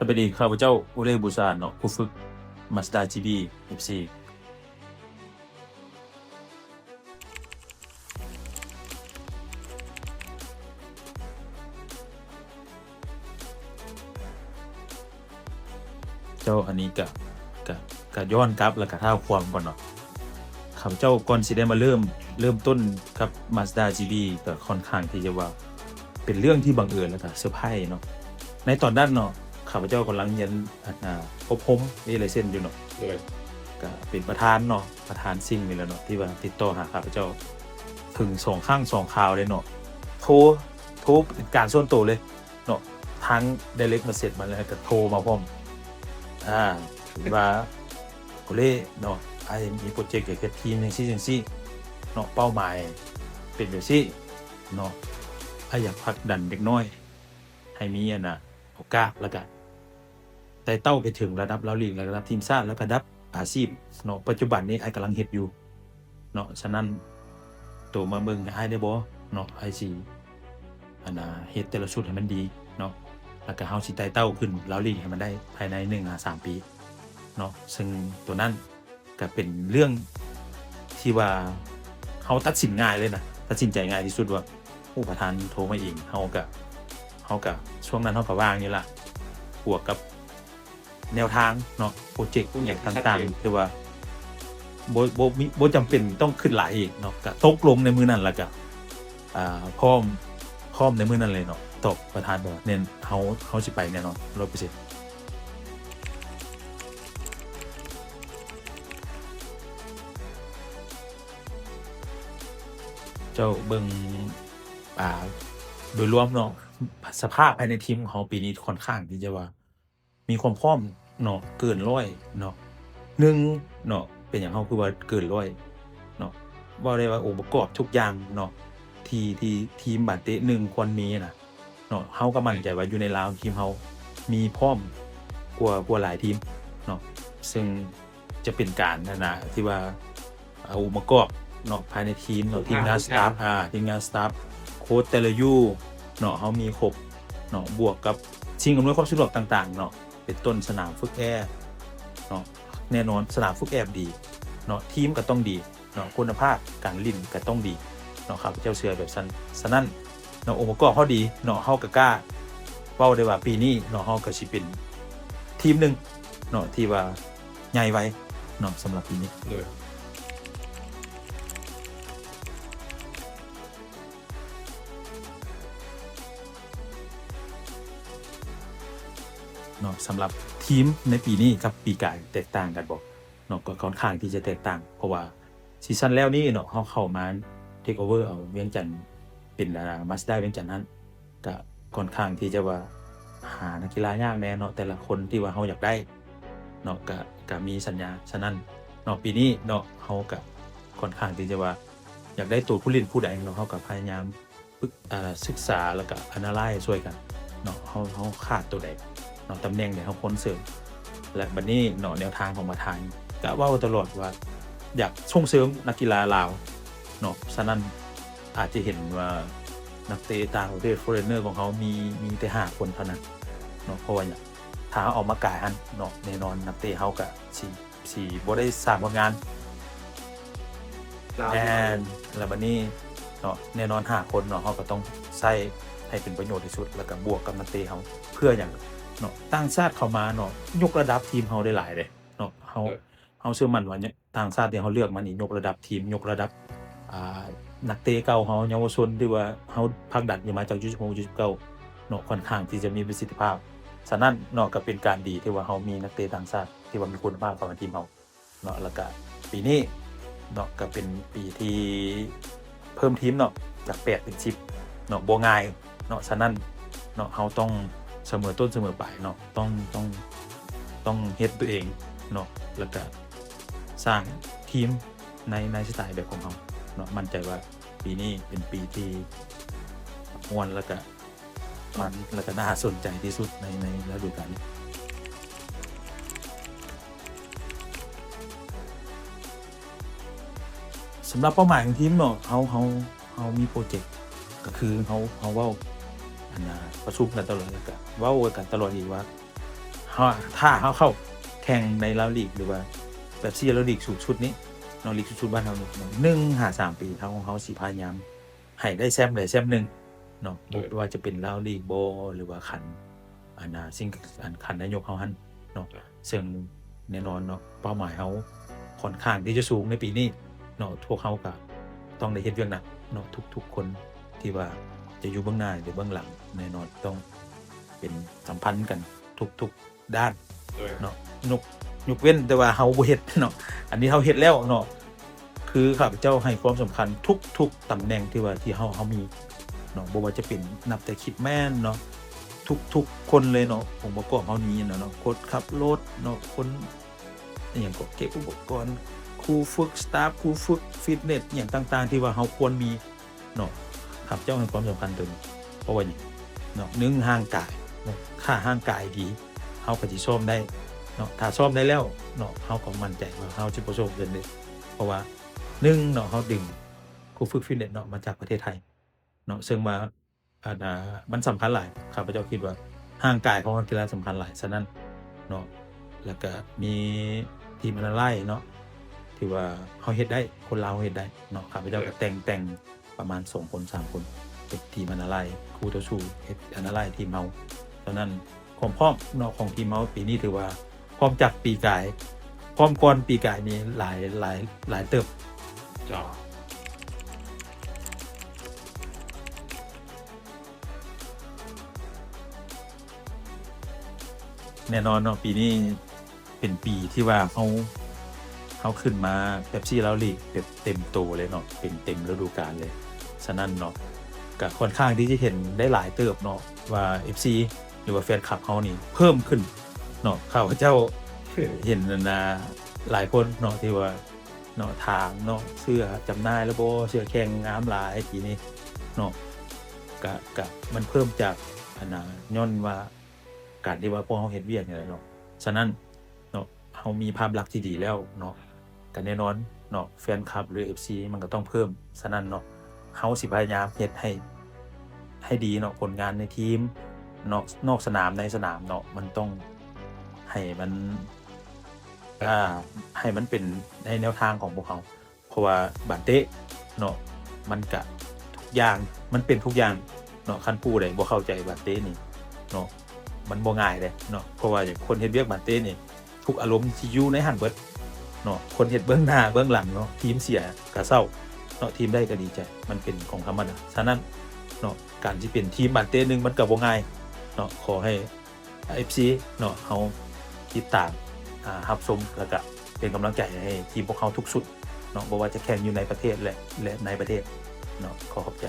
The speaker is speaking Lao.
ສະບາຍດີ ຂ້າພະເຈົ້າ ໂອເລ ບູຊານ ເນາະ ຄູຝຶກ Mazda ຈີບີ ເອັຟຊີ. ເຈົ້າ ອັນນີ້ກະ ກະ ກະຍ້ອນກັບ ແລ້ວກະທ້າວຄວາມກ່ອນເນາະ. ຂ້າພະເຈົ້າກ່ອນຊິໄດ້ມາເລີ່ມ ເລີ່ມຕົ້ນກັບ Mazda ຈີບີ ກະຄ່ອນຂ້າງທີ່ຈະວ່າເປັນເລື່ອງທີ່ບັງເອີນ ແລ້ວກະເຊີໄພເນາະ. ໃນຕອນນັ້ນເນາະ ຂ້າພະເຈົ້າກຳລັງຮຽນ ອັນ ອົບຮົມ A license ຢູ່ເນາະ. ໂດຍ ກະເປັນປະທານເນາະ ປະທານຊິງນີ້ແຫຼະເນາະ ທີ່ວ່າຕິດຕໍ່ຫາຂ້າພະເຈົ້າເຖິງສອງຄັ້ງສອງຄາວເລີຍເນາະ. ໂທ ໂທເປັນການສ່ວນໂຕເລີຍ ເນາະ ທັງ direct message ມາ ແລ້ວກະໂທມາພ້ອມ ອາ ວ່າ ໂອເລ ເນາະ ອ້າຍມີໂປຣເຈັກຢາກເຮັດທີມຈັ່ງຊີ້ຈັ່ງຊີ້ເນາະ ເປົ້າໝາຍເປັນຈັ່ງຊີ້ເນາະ ອ້າຍຢາກຜັກດັນເດັກນ້ອຍໃຫ້ມີ ອັນນະ ໂອກາດ ແລ້ວກະໄຕ່ເຕົ້າໄປເຖິງລະດັບລາວລີກ ລະດັບທີມຊາດ ແລ້ວກະລະດັບອາຊີບເນາະ. ປັດຈຸບັນນີ້ອ້າຍກຳລັງເຮັດຢູ່ ເນາະ. ສະນັ້ນ ໂຕມາເບິ່ງໃຫ້ອ້າຍໄດ້ບໍ່ເນາະ? ອ້າຍຊິ ອັນນາ ເຮັດແຕ່ລະຊຸດໃຫ້ມັນດີເນາະ ແລ້ວກະເຮົາຊິໄຕ່ເຕົ້າຂຶ້ນລາວລີກໃຫ້ມັນໄດ້ພາຍໃນໜຶ່ງຫາສາມປີເນາະ. ເຊິ່ງໂຕນັ້ນກະເປັນເລື່ອງທີ່ວ່າເຮົາຕັດສິນງ່າຍເລີຍນະ ຕັດສິນໃຈງ່າຍທີ່ສຸດວ່າ ໂອ້ ປະທານໂທມາເອງ ເຮົາກະ ເຮົາກະ ຊ່ວງນັ້ນເຮົາກະວ່າງຢູ່ລະ ບວກກັບ ແນວທາງເນາະ ໂປຣເຈັກຫຍັງຕ່າງໆ ຄືວ່າບໍ່ ບໍ່ມີ ບໍ່ຈຳເປັນຕ້ອງຂຶ້ນຫຼາຍອີກເນາະ ກະຕົກລົງໃນມື້ນັ້ນ ແລ້ວກະ ອ່າ ພ້ອມ ພ້ອມໃນມື້ນັ້ນເລີຍເນາະ. ຕອບປະທານວ່າແມ່ນ ເຮົາ ເຮົາຊິໄປແນ່ນອນ ຮ້ອຍເປີເຊັນ. ເຈົ້າເບິ່ງ ອ່າ ໂດຍລວມເນາະ ສະພາບພາຍໃນທີມຂອງເຮົາປີນີ້ຄ່ອນຂ້າງທີ່ຈະວ່າ ມີຄວາມພ້ອມເນາະ ເກີນຮ້ອຍເນາະ. ໜຶ່ງເນາະ ເປັນຫຍັງເຮົາຄືວ່າເກີນຮ້ອຍເນາະ? ເວົ້າໄດ້ວ່າອົງປະກອບທຸກຢ່າງເນາະ ທີ່ ທີ່ທີມບານເຕະໜຶ່ງຄວນມີນະເນາະ ເຮົາກໍໝັ້ນໃຈວ່າຢູ່ໃນລາວທີມເຮົາມີພ້ອມກວ່າ ກວ່າຫຼາຍທີມເນາະ. ເຊິ່ງຈະເປັນການ ອັນນະ ທີ່ວ່າ ອາ ອົງປະກອບເນາະ ພາຍໃນທີມເນາະ ທີມງານສະຕາຟ ອ່າ ທີມງານສະຕາຟ ໂຄດແຕ່ລະຢູ່ເນາະ ເຮົາມີຄົບເນາະ ບວກກັບສິ່ງອຳນວຍຄວາມສະດວກຕ່າງໆເນາະ ເປັນຕົ້ນສະໜາມຝຶກແອເນາະ. ແນ່ນອນສະໜາມຝຶກແອດີເນາະ ທີມກໍຕ້ອງດີເນາະ ຄຸນນະພາບການຫຼິ້ນກໍຕ້ອງດີເນາະ ຂ້າພະເຈົ້າເຊື່ອແບບຊັ້ນ. ສະນັ້ນເນາະ ອົງປະກອບເຮົາດີເນາະ ເຮົາກໍກ້າເວົ້າໄດ້ວ່າປີນີ້ເນາະ ເຮົາກໍຊິເປັນທີມໜຶ່ງເນາະ ທີ່ວ່າ ໃຫຍ່ໄວເນາະ ສຳລັບປີນີ້. ໂດຍ ເນາະ ສຳລັບທີມໃນປີນີ້ກັບປີກາຍແຕກຕ່າງກັນບໍ່ເນາະ? ກໍຄ່ອນຂ້າງທີ່ຈະແຕກຕ່າງ ເພາະວ່າຊີຊັນແລ້ວນີ້ເນາະ ເຮົາເຂົ້າມາເທກໂອເວີເອົາວຽງຈັນເປັນ ອາ ມາສເຕີວຽງຈັນຫັ້ນ ກະຄ່ອນຂ້າງທີ່ຈະວ່າຫານັກກິລາຍາກແດ່ເນາະ ແຕ່ລະຄົນທີ່ວ່າເຮົາຢາກໄດ້ເນາະ ກະ ກະມີສັນຍາ. ສະນັ້ນເນາະ ປີນີ້ເນາະ ເຮົາກະຄ່ອນຂ້າງທີ່ຈະວ່າຢາກໄດ້ໂຕຜູ້ຫຼິ້ນຜູ້ໃດເນາະ ເຮົາກະພະຍາຍາມ ປຶກ ອາ ສຶກສາ ແລ້ວກະ analyze ຊ່ວຍກັນເນາະ ເຮົາ ເຮົາຂາດໂຕໃດເນາະ ຕຳແໜ່ງໃດເຮົາຄວນເສີມ. ແລະ ບັດນີ້ເນາະ ແນວທາງຂອງປະທານກະເວົ້າຕະຫຼອດວ່າ ຢາກສົ່ງເສີມນັກກິລາລາວເນາະ. ສະນັ້ນ ອາດຈະເຫັນວ່ານັກເຕະຕ່າງປະເທດ foreigner ຂອງເຮົາມີ ມີແຕ່ຫ້າຄົນເທົ່ານັ້ນເນາະ. ເພາະວ່າຫຍັງ? ຖ້າເຮົາເອົາມາກາຍຫັ້ນເນາະ ແນ່ນອນນັກເຕະເຮົາກະຊິ ຊິບໍ່ໄດ້ສ້າງຜົນງານ. ແມ່ນ ແລ້ວບັດນີ້ເນາະ ແນ່ນອນຫ້າຄົນເນາະ ເຮົາກໍຕ້ອງໃຊ້ໃຫ້ເປັນປະໂຫຍດທີ່ສຸດ ແລ້ວກໍບວກກັບນັກເຕະເຮົາ. ເພື່ອຫຍັງເນາະ? ຕ່າງຊາດເຂົ້າມາເນາະ ຍົກລະດັບທີມເຮົາໄດ້ຫຼາຍເດ້ເນາະ. ເຮົາ ເອີ ເຮົາເຊື່ອໝັ້ນວ່າ ຍ- ຕ່າງຊາດທີ່ເຮົາເລືອກມານີ້ ຍົກລະດັບທີມ ຍົກລະດັບ ອ່າ ນັກເຕະເກົ່າເຮົາ ເຍົາວະຊົນ ທີ່ວ່າເຮົາຜັກດັນຂຶ້ນມາຈາກ ຢູສິບຫົກ ຢູສິບເກົ້າ ເນາະ ຄ່ອນຂ້າງທີ່ຈະມີປະສິດທິພາບ. ສະນັ້ນເນາະ ກໍເປັນການດີທີ່ວ່າເຮົາມີນັກເຕະຕ່າງຊາດທີ່ວ່າມີຄຸນນະພາບເຂົ້າມາທີມເຮົາເນາະ. ແລ້ວກະປີນີ້ເນາະ ກໍເປັນປີທີ່ເພີ່ມທີມເນາະ ຈາກແປດເປັນສິບເນາະ ບໍ່ງ່າຍເນາະ. ສະນັ້ນເນາະ ເຮົາຕ້ອງສະເໝີຕົ້ນສະເໝີປາຍເນາະ ຕ້ອງ ຕ້ອງ ຕ້ອງເຮັດຕົວເອງເນາະ ແລ້ວກະ ສ້າງທີມໃນ ໃນສະໄຕແບບຂອງເຮົາເນາະ. ໝັ້ນໃຈວ່າປີນີ້ເປັນປີທີ່ມ່ວນ ແລ້ວກະມັນ ແລ້ວກະໜ້າສົນໃຈທີ່ສຸດໃນ ໃນລະດູການນີ້. ສຳລັບເປົ້າໝາຍຂອງທີມເນາະ ເຮົາ ເຮົາ ເຮົາມີໂປຣເຈັກ ກໍຄືເຮົາ ເຮົາເວົ້າ ອັນນ່າ ປະຊຸມກັນຕະຫຼອດ ແລ້ວກະເວົ້າກັນຕະຫຼອດອີກວ່າ ເຮົາ ຖ້າເຮົາເຂົ້າແຂ່ງໃນລາວລີກ ຫຼືວ່າເປັບຊີລາວລີກສູງສຸດນີ້ເນາະ ລີກສູງສຸດບ້ານເຮົານີ້ເນາະ ໜຶ່ງຫາສາມປີ ເຮົາ ເຮົາຊິພະຍາຍາມໃຫ້ໄດ້ແຊ້ມໃດແຊ້ມໜຶ່ງເນາະ ໂດຍ ບໍ່ວ່າຈະເປັນລາວລີກບໍ ຫຼືວ່າຂັນ ອັນນ່າ ຊິງ ອັນ ຂັນນາຍົກເຮົາຫັ້ນເນາະ ໂດຍ ເຊິ່ງແນ່ນອນເນາະ ເປົ້າໝາຍເຮົາຂ້ອນຂ້າງທີ່ຈະສູງໃນປີນີ້ເນາະ ພວກເຮົາກະຕ້ອງໄດ້ເຮັດວຽກໜັກເນາະ ທຸກໆຄົນທີ່ວ່າຈະຢູ່ເບື້ອງໜ້າ ຫຼືເບື້ອງຫຼັງ ແນ່ນອນຕ້ອງເປັນສຳພັນກັນທຸກໆດ້ານ ໂດຍ ເນາະ ຍົກ ຍົກເວັ້ນແຕ່ວ່າເຮົາບໍ່ເຮັດເນາະ ອັນນີ້ເຮົາເຮັດແລ້ວເນາະ ຄືຂ້າພະເຈົ້າໃຫ້ຄວາມສຳຄັນທຸກໆຕຳແໜ່ງທີ່ວ່າ ທີ່ເຮົາ ເຮົາມີເນາະ ບໍ່ວ່າຈະເປັນນັບແຕ່ຄິດແມນເນາະ ທຸກໆຄົນເລີຍເນາະ ອົງປະກອບເຮົານີ້ນະເນາະ ຄົນຂັບລົດເນາະ ຄົນ ອີ່ຫຍັງເກາະ ເກັບອຸປະກອນ ຄູຝຶກ ສະຕາຟ ຄູຝຶກ ຟິດເນັດ ອີ່ຫຍັງຕ່າງໆ ທີ່ວ່າເຮົາຄວນມີເນາະ ຂ້າພະເຈົ້າໃຫ້ຄວາມສຳຄັນໂຕນີ້ ເພາະວ່າຫຍັງເນາະ ໜຶ່ງ ຮ່າງກາຍເນາະ ຖ້າຮ່າງກາຍດີ ເຮົາກໍຊິຊ້ອມໄດ້ເນາະ ຖ້າຊ້ອມໄດ້ແລ້ວເນາະ ເຮົາກໍໝັ້ນໃຈວ່າເຮົາຊິປະສົບຄວາມສຳເລັດ ເພາະວ່າ ໜຶ່ງເນາະ ເຮົາດຶງຄູຝຶກຟິດເນັດເນາະ ມາຈາກປະເທດໄທເນາະ ເຊິ່ງວ່າ ອັນ ອ່າ ມັນສຳຄັນຫຼາຍ ຂ້າພະເຈົ້າຄິດວ່າຮ່າງກາຍຂອງນັກກິລາສຳຄັນຫຼາຍ ສະນັ້ນເນາະ ແລ້ວກະມີທີມອະນາໄລເນາະ ທີ່ວ່າເຮົາເຮັດໄດ້ ຄົນລາວເຮົາເຮັດໄດ້ເນາະ ຂ້າພະເຈົ້າກໍແຕ່ງ ແຕ່ງປະມານສອງຄົນ ສາມຄົນ ເຮັດທີມອະນາໄລ ຄູ່ຕໍ່ສູ້ ເຮັດອະນາໄລທີມເຮົາ ສະນັ້ນ ຄວາມພ້ອມເນາະ ຂອງທີມເຮົາປີນີ້ຖືວ່າພ້ອມຈາກປີກາຍ ພ້ອມກ່ອນປີກາຍນີ້ຫຼາຍ ຫຼາຍ ຫຼາຍເຕີບ. ເຈົ້າ ແນ່ນອນເນາະ ປີນີ້ເປັນປີທີ່ວ່າເຮົາ ເຮົາຂຶ້ນມາເປັບຊີລາວລີກແບບເຕັມໂຕເລີຍເນາະ ເປັນເຕັມລະດູການເລີຍ ສະນັ້ນເນາະ ກະຂ້ອນຂ້າງທີ່ຈະເຫັນໄດ້ຫຼາຍເຕີບເນາະ ວ່າເອັຟຊີ ຫຼືວ່າແຟນຄລັບເຮົານີ້ເພີ່ມຂຶ້ນເນາະ ຂ້າພະເຈົ້າເຫັນ ອັນນ່າ ຫຼາຍຄົນເນາະ ທີ່ວ່າເນາະ ຖາມເນາະ ເສື້ອຈຳໜ່າຍແລ້ວບໍ່ ເສື້ອແຂ່ງງາມຫຼາຍປີນີ້ເນາະ ກະ ກະມັນເພີ່ມຈາກ ອັນນ່າ ຍ້ອນວ່າການທີ່ວ່າພວກເຮົາເຮັດວຽກນີ້ແຫຼະເນາະ ສະນັ້ນ ເນາະ ເຮົາມີພາບລັກທີ່ດີແລ້ວເນາະ ກໍແນ່ນອນເນາະ ແຟນຄລັບ ຫຼື ເອັຟຊີ ມັນກໍຕ້ອງເພີ່ມ ສະນັ້ນເນາະ ເຮົາຊິພະຍາຍາມເຮັດໃຫ້ ໃຫ້ດີເນາະ ຜົນງານໃນທີມ ນອກ ນອກສະໜາມ ໃນສະໜາມເນາະ ມັນຕ້ອງໃຫ້ມັນ ອ່າ ໃຫ້ມັນເປັນໃນແນວທາງຂອງພວກເຮົາ ເພາະວ່າບານເຕະເນາະ ມັນກະທຸກຢ່າງ ມັນເປັນທຸກຢ່າງເນາະ ຄັນຜູ້ໃດບໍ່ເຂົ້າໃຈບານເຕະນີ້ເນາະ ມັນບໍ່ງ່າຍເດ້ເນາະ ເພາະວ່າຄົນເຮັດວຽກບານເຕະນີ້ ທຸກອາລົມຊິຢູ່ໃນຫັ້ນເບິດເນາະ ຄົນເຮັດເບື້ອງໜ້າເບື້ອງຫຼັງເນາະ ທີມເສຍກະເສົ້າເນາະ ທີມໄດ້ກະດີໃຈ ມັນເປັນຂອງທຳມະດາ ສະນັ້ນເນາະ ການຊິເປັນທີມບານເຕະໜຶ່ງ ມັນກະບໍ່ງ່າຍເນາະ ຂໍໃຫ້ ເອັຟຊີ ເນາະ ເຮົາຕິດຕາມ ອ່າ ຮັບຊົມ ແລ້ວກະເປັນກຳລັງໃຈໃຫ້ທີມພວກເຮົາທຸກຊຸດເນາະ ບໍ່ວ່າຈະແຂ່ງຢູ່ໃນປະເທດ ແລະ ແລະ ໃນປະເທດເນາະ ຂໍຂອບໃຈ.